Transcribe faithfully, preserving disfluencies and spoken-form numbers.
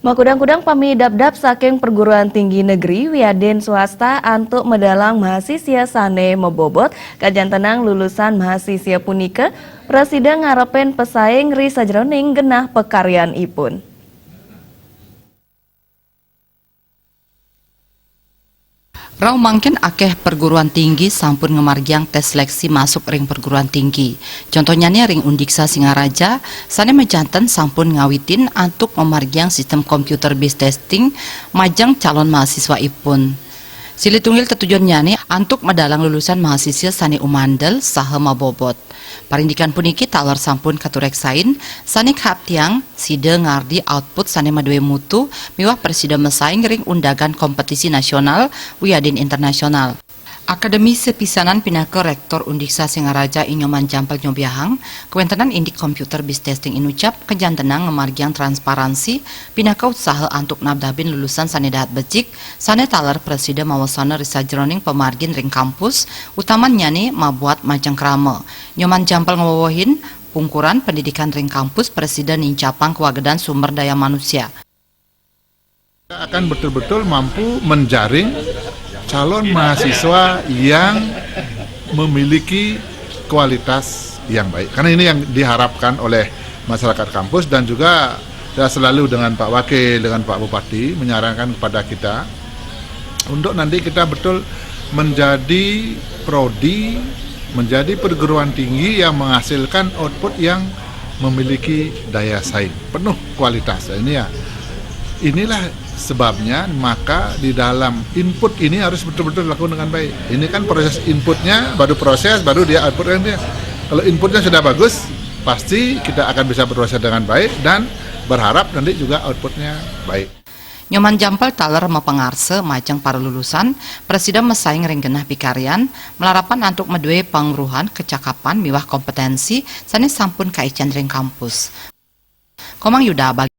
Makudang-kudang pamidabdab saking perguruan tinggi negeri wiadin swasta antuk medalang mahasisya sane mabobot, kajantenang lulusan mahasisya punika prasida ngarepin pesaing ri sajroning genah pakaryanipun. Rauh mangkin akeh perguruan tinggi sampun ngamargiang tes seleksi masuk ring perguruan tinggi. Contohnyane ring Undiksha Singaraja, sane majanten sampun ngawitin antuk mamargiang sistem computer based testing majeng calon mahasiswaipun. Silih tunggil tetujonnyane antuk medalang lulusan mahasiswa sane umandel saha mabobot. Parindikan puniki taler sampun katureksain, sane kaaptiang sida ngardi output sane madue mutu miwah prasida masaing ring undagan kompetisi nasional wiadin internasional. Akademisi pisanan pinaka Rektor Undiksha Singaraja I Nyoman Jampel nyobiahang, kawentenan indik computer based testing inucap kajantenang ngamargiang transparansi pinaka usaha antuk nabdabin lulusan sane dahat becik, sane taler prasida mawasana ri sajroning pamargin ring kampus, utamannyane mabuat majeng krama. Nyoman Jampel ngwewehin, pungkuran pendidikan ring kampus prasida nincapang kawagedan sumber daya manusia. Kita akan betul-betul mampu menjaring calon mahasiswa yang memiliki kualitas yang baik. Karena ini yang diharapkan oleh masyarakat kampus dan juga saya selalu dengan Pak Wakil, dengan Pak Bupati menyarankan kepada kita untuk nanti kita betul menjadi prodi, menjadi perguruan tinggi yang menghasilkan output yang memiliki daya saing penuh kualitas. Ini ya, inilah sebabnya maka di dalam input ini harus betul-betul dilakukan dengan baik. Ini kan proses inputnya, baru proses, baru dia output kan dia. Kalau inputnya sudah bagus, pasti kita akan bisa berproses dengan baik dan berharap nanti juga outputnya baik. Nyoman Jampel taler mapangarsa majeng para lulusan prasida masaing ring genah pikarian, malarapan antuk madue pangruhan kecakapan miwah kompetensi sane sampun kaicen ring kampus. Komang Yuda